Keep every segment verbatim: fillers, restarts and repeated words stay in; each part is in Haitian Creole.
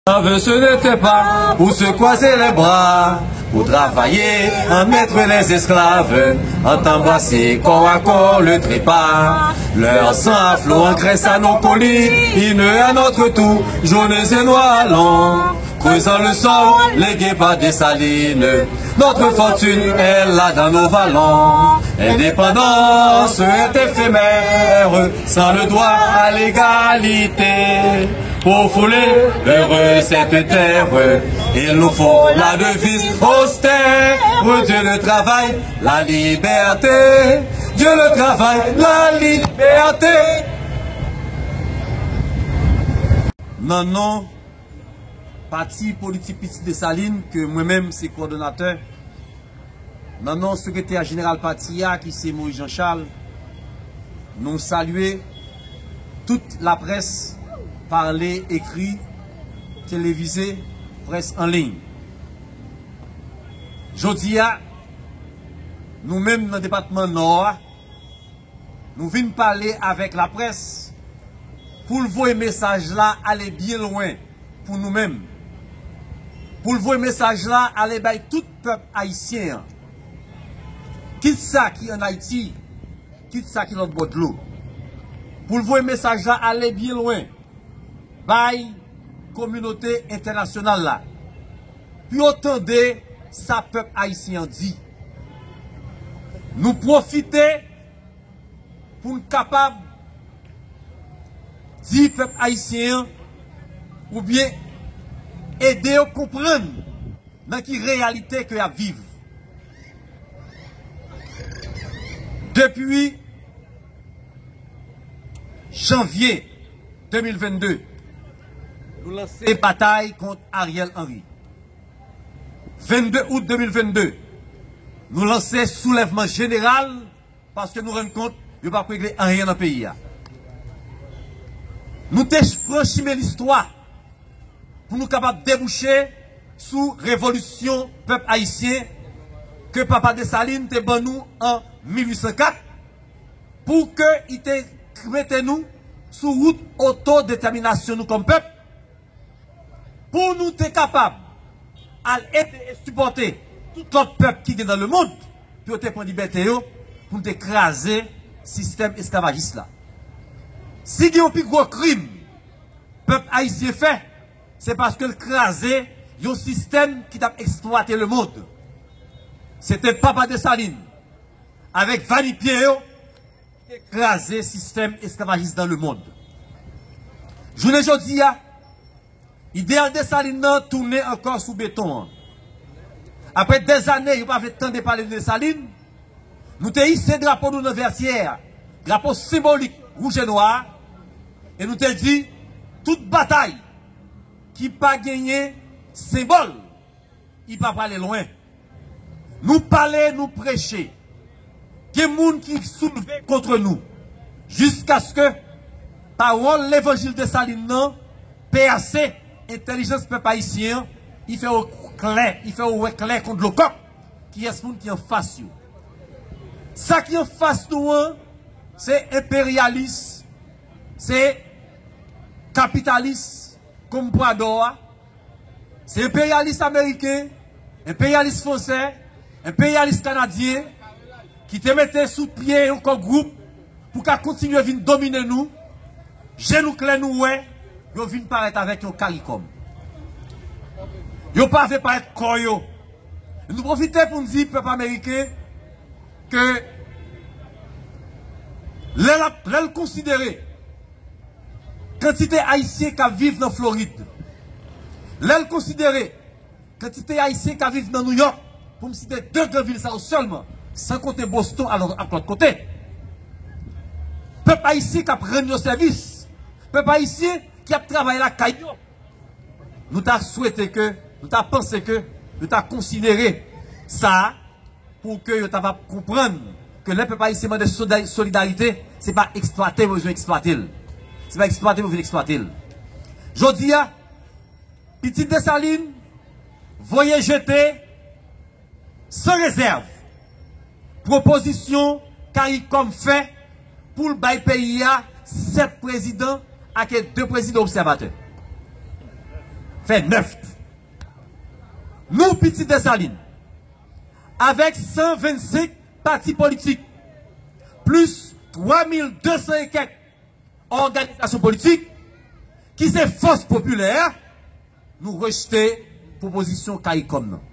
Esclaves, ce n'était pas pour se croiser les bras, pour travailler en maître les esclaves, en embrasser corps à corps le trépas. Leur sang afflot, engraisse nos collines, à notre tour, jaunes et noirs allons, creusant le sol, légué par Dessalines. Notre fortune est là dans nos vallons. Indépendance est éphémère, sans le droit à l'égalité. Pour fouler heureux cette terre, il nous faut la devise austère. Dieu le travail, la liberté. Dieu le travail, la liberté. Nan non Pati Politik Pitit Desalin, ke mwen menm se kowòdonatè, nan non sekretè jeneral pati a, ki se Moïse Jean Charles, nou salye tout laprès, pale, ekri, televize, près an liy. Jodi a, nou menm nan depatman Nò a, nou vin pale avèk laprès pou l voye mesaj la ale byen lwen pou nou menm. Pou l voye mesaj la ale bay tout pèp ayisyen an. Kit sa ki ann Ayiti, kit sa ki lòt bò dlo. Pou l voye mesaj la ale byen lwen bay kominote entènasyonal la. Pou yo tande sa pèp ayisyen an di. Nou pwofite pou n kapab di pèp ayisyen an, oubyen ede yo konprann nan ki reyalite ke y ap viv. Depi janvye de mil vennde, nou lanse batay kont Ariel Henry. Vennde out de mil vennde, nou lanse soulèvman jeneral paske nou rann kont yo p ap regle anyen nan peyi a. Nou te pran chimen listwa pou nou kapab debouche sou revolisyon pèp ayisyen ke papa Desalin te ban nou an mil uit san kat, pou ke li te mete nou sou wout otodetèminasyon nou kòm pèp, pou nou te kapab al ede e sipòte tout lòt pèp ki gen nan lemonn, pou yo te pran libète yo, pou nou te kraze sistèm esklavajis la. Si gen yon pi gwo krim pèp ayisyen fè, se paske l kraze yon sistèm ki t ap eksplwate lemonn. Se te papa Desalin avèk vanipye yo ki te kraze sistèm esklavajis nan lemonn. Jounen jodi a, ideyal Desalin nan tounen ankò sou beton an. Apre dèzane yo pa vle tande pale de Desalin, nou te ise drapo nou nan Vètyè a, drapo senbolik wouj e nwa a, e nou te di, tout batay ki pa genyen senbòl, li pa prale lwen. Nou pale, nou preche. Gen moun ki soulve kont nou. Jiskaske pawòl levanjil Desalin nan pèse entèlijans pèp ayisyen an, li fè yo klè, li fè yo wè klè kon dlo kòk kiyès moun ki anfas yo. Sa ki anfas nou an, se enperyalis, se kapitalis, konpradò a, se enperyalis ameriken, enperyalis fransè, enperyalis kanadyen, ki te mete sou pye yon kò gwoup pou ka kontinye vin domine nou. Je nou klè, nou wè, yo vin parèt avèk yon karikòm. Yo pa vle parèt kò yo. Nou pwofite pou n di pèp ameriken ke lè l ap, lè l konsidere kantite ayisyen k ap viv nan Florid, lè l konsidere kantite ayisyen k ap viv nan Nouyòk, pou m site de gran vil sa yo sèlman, san konte Boston ak lòt kote. Pèp ayisyen k ap rann yo sèvis, pèp ayisyen ki ap travay lakay yo. Nou ta swete ke, nou ta panse ke, nou ta konsidere sa a pou ke yo ta va konprann ke lè pèp ayisyen mande soda-, solidarite, se pa eksplwate yo bezwen eksplwate l. Se pa eksplwate yo vin eksplwate l. Jodi a, pitit Desalin voye jete san rezèv pwopozisyon karikòm fè pou l bay peyi a sèt prezidan ak de prezidan obsèvatè. fè nèf. Nou, Pitit Desalin, avèk san vennsenk pati politik, plis twa mil de san e kèk òganizasyon politik, ki se fòs popilè a, nou rejte pwopozisyon CARICOM nan.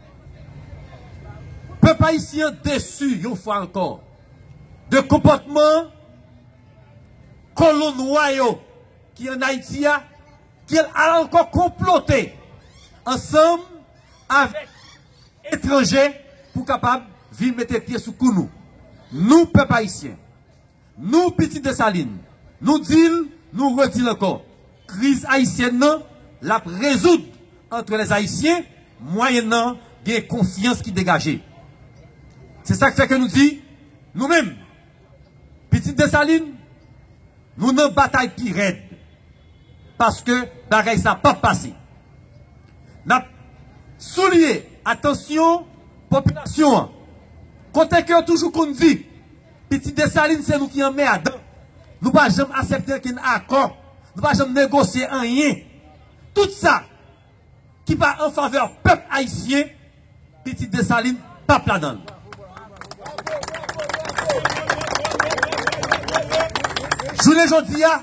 Pèp ayisyen an desi yon fwa ankò de konpòtman kolon nwa yo ki ann Ayiti a, ki al ankò konplote ansanm avèk etranje pou kapab vin mete pye sou kou nou. Nou, pèp ayisyen, nou, Pitit Desalin, nou di l, nou redi l ankò. Kriz ayisyèn nan, l ap rezoud antre lèzayisyen, mwayennan gen konfyans ki degaje. Se sa k fè ke nou di, nou menm, Pitit Desalin, nou nan batay pi rèd. Paske bagay sa p ap pase. N ap souliye atansyon popilasyon an. Kote ke yo toujou konn di, Pitit Desalin se nou ki anmèdan. Nou pa janm aksepte okenn akò. Nou pa janm negosye anyen. Tout sa ki pa an favè pèp ayisyen, Pitit Desalin p ap ladan l. Jounen jodi a,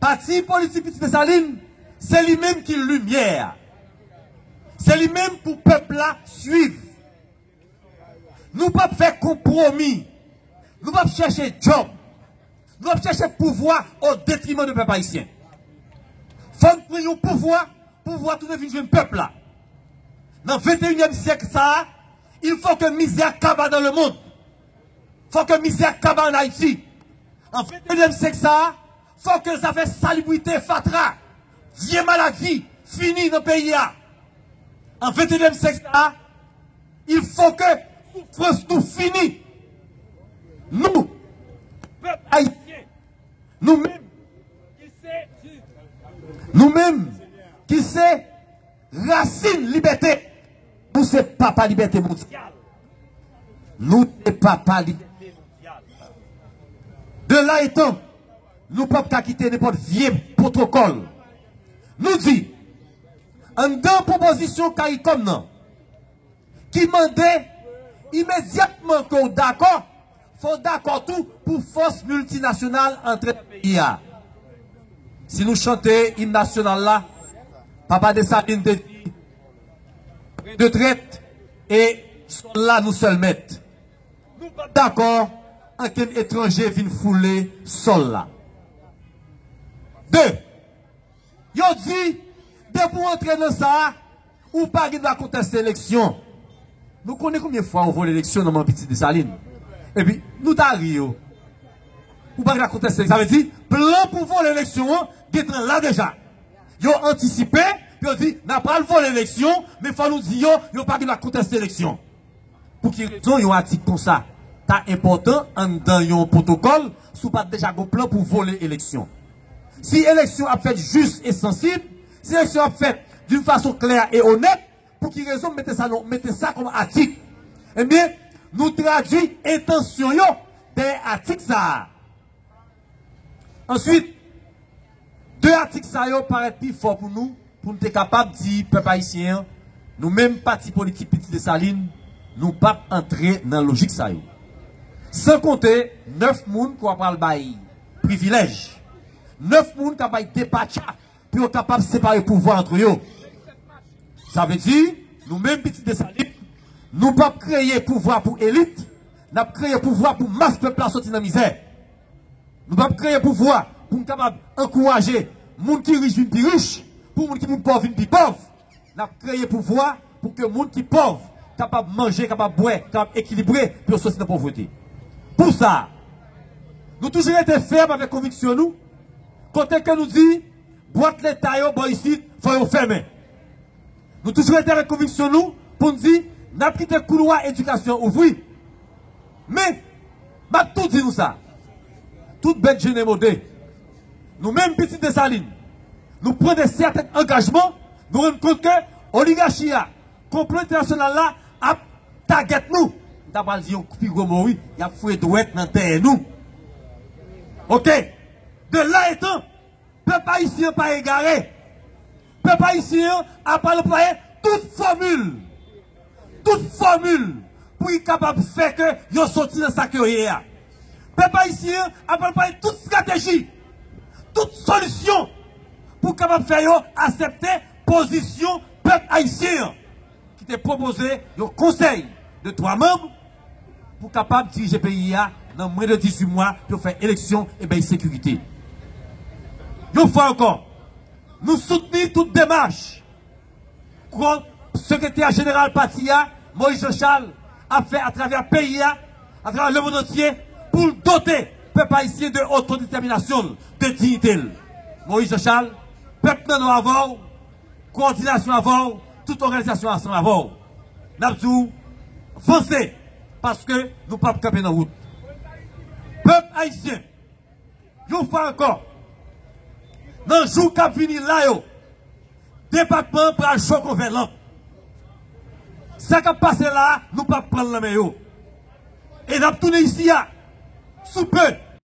pati politik Pitit Desalin, se li menm ki limyè a. Se li menm pou pèp la swiv. Nou p ap fè konpwomi. Nou p ap chèche djòb. Nou p ap chèche pouvwa o detriman de pèp ayisyen. Fò n pran yon pouvwa, pouvwa tounen vin jwenn pèp la. Nan venteyinyèm syèk sa a, il faut que misère kaba dans le monde. Fò ke mizè kaba ann Ayiti. An venteyinyèm syèk sa a, fò ke zafè salibrite, fatra, vye maladi fini nan peyi a. An venteyinyèm syèk sa a, il faut que soufrans nou fini. Nou, pèp ayisyen, nou menm, nou menm ki se rasin libète. Nou se papa libète mondyal. Nou se papa libète mondyal. De la etan, nou p ap ka kite nenpòt vye pwotokòl. Nou di, anndan pwopozisyon CARICOM nan, ki mande imedyatman ke w dakò, fò w dakò tou pou fòs miltinasyonal antre nan peyi a. Si nou chante im nasyonal la, Papa Desalin te di, de trèt e sòl la nou sèl mèt. Nou p ap dakò ankenn etranje vin foule sòl la. De, yo di, depi w antre nan sa a, ou pa gen dwa konteste eleksyon. Nou konnen konbyen fwa yo vòlè eleksyon nan men Pitit Desalin. Epi, nou ta ri yo. Ou pa gen dwa konteste. Sa vle di, plan pou vòlè eleksyon an gentan la deja. Yo antisipe, yo di, n a pral vòlè eleksyon, men fò nou di yo, yo pa gen dwa konteste eleksyon. Pou ki rezon yon atik konsa ta enpòtan anndan yon pwotokòl si w pa t deja gon plan pou vòlè eleksyon? Si eleksyon ap fèt jis e sansib, si eleksyon ap fèt d'une façon claire et honnête, pou ki rezon m mete sa non, mete sa kòm atik? Ebyen, nou tradui entansyon yo dèyè atik sa a. Answit, de atik sa yo parèt pi fò pou nou, pou n te kapab di pèp ayisyen an, nou menm pati politik Pitit Desalin, nou p ap antre nan lojik sa yo. San konte nèf moun ke w ap pral bay privilèj, nèf moun k ap bay depatcha pou yo kapab separe pouvwa antre yo. Sa vle di, nou menm Pitit Desalin, nou p ap kreye pouvwa pou elit, n ap kreye pouvwa pou mas pèp la soti nan mizè. Nou p ap kreye pouvwa pou n kapab ankouraje moun ki rich vin pi rich, pou moun ki pi pòv vin pi pòv. N ap kreye pouvwa pou ke moun ki pòv kapab manje, kapab bwè, kapab ekilibre, pou yo soti nan povrete. Pou sa, nou toujou rete fèm avèk konviksyon nou, kote ke nou di, bwat Leta yo bò isit, fò yo fèmen. Nou toujou rete avèk konviksyon nou pou n di, n ap kite koulwa edikasyon ouvri. Men, m ap tou di nou sa. Tout bèt jennen mode. Nou menm Pitit Desalin, nou pran de sèten angajman, nou rann kont ke oligachi a, konplo entènasyonal la ap tagèt nou. M ta pral di yon pi gwo mo, wi, y ap foure dwèt nan dèyè nou. Oke. De la etan, pèp ayisyen pa egare. Pèp ayisyen an ap al anplwaye tout fòmil, tout fòmil pou li kapab fè ke yo soti nan sa ke yo ye a. Pèp ayisyen an ap anplwaye tout estrateji, tout solisyon pou kapab fè yo aksepte pozisyon pèp ayisyen an ki te pwopoze yon konsèy de twa manm pou kapab dirije peyi a nan mwens de dizuit mwa pou yo fè eleksyon e bay sekirite. Yon fwa ankò, nou soutni tout demach kont sekretè jeneral pati a, Moïse Jean Charles, ap fè atravè peyi a, atravè lemonn antye, pou l dote pèp ayisyen de otodetèminasyon l, de diyite l. Moïse Jean Charles, pèp nan nou avè w, kowòdinasyon avè w, tout òganizasyon ansanm avè w. N ap di w, vanse, paske nou p ap kanpe nan wout. Pèp ayisyen, yon fwa ankò, nan jou k ap vini la yo, depatman an pral cho kon vè lanp. Sa k ap pase la a, nou p ap pran l nan men yo. E n ap tounen isi a, sou pe,